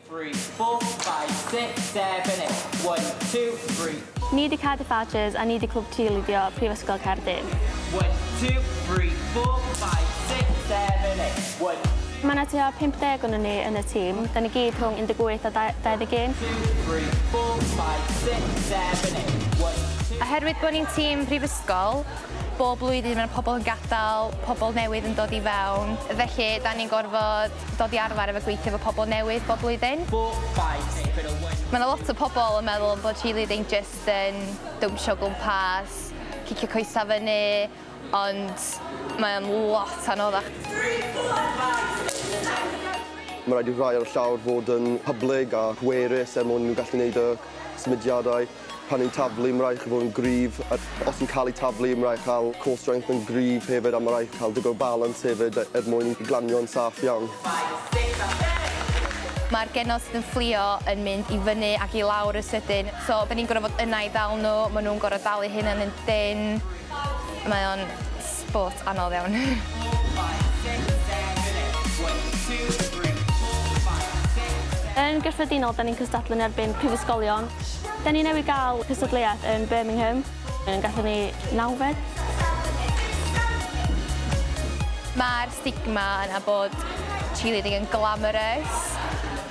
Three, four, five, six, seven, eight. One, two, three. Ni 'di Cardiff Archers a ni 'di Clwb Cheerleadio Prifysgol Caerdydd. One, two, three, four, five, six, seven, eight. One, Mae 'na tua 50 ohonon ni yn y tîm. Da ni gyd rhwng 18 a 21. two, three, four, five, six, seven, eight. One, two. Oherwydd bod ni'n tîm prifysgol, bob blwyddyn mae 'na pobl yn gadael, pobl newydd yn dod i fewn, felly da ni'n gorfod dod i arfer efo gweithio efo pobl newydd bob blwyddyn. Mae 'na lot o pobl yn meddwl bod cheerleading jyst yn dawnsio o gwmpas, cicio coesau fyny, ond mae o'n lot anoddach. Mae rhaid i rhai ar y llawr fod yn hyblyg a pwerus er mwyn nhw gallu gwneud y symudiadau. Pan ni'n taflu, mae rhaid i chi fod yn gryf. A os ni'n cael eu taflu, mae rhaid cael core strength yn gryf hefyd a mae rhaid cael digon o balance hefyd er mwyn glanio'n saff iawn. Mae'r genod sydd yn fflio yn mynd i fyny ac i lawr yn sydyn, so 'dan ni'n gor'o' fod yna i ddal nhw, ma' nhw'n gor'o' dal eu hunan yn dynn. Mae o'n sport anodd iawn. Yn gyffredinol, da ni'n cystadlu yn erbyn prifysgolion. Da ni newydd gael cystadleuaeth yn Birmingham, yn gathon ni nawfed. Mae'r stigma yna bod cheerleading yn glamorous,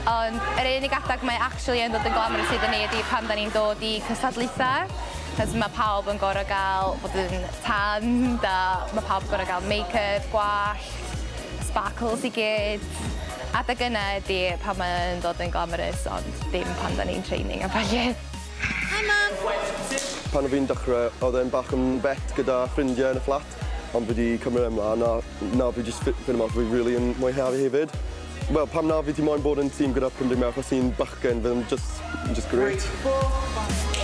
ond yr unig adag mae actually yn dod yn glamorous iddyn ni ydi pan 'dan ni'n dod i cystadlaethau. 'Chos ma' pawb yn gor'o' ga'l bod yn tanned a ma' pawb yn gor'o' ga'l make-up, gwallt, sparkles i gyd. Adeg yna ydi pan mae o'n dod yn glamorous ond dim pan 'dan ni'n training a ballu. Hi mam! Pan o' fi'n dechre o'dd e'n bach yn bet gyda ffrindie yn y fflat ond fi 'di cymryd e mlan a nawr fi jyst ffindo mas fi rili yn mwynhau hefyd. Wel pam na fi 'di moyn bod yn tîm gyda 50 merch os ti'n bachgen fydd yn jyst jyst grêt.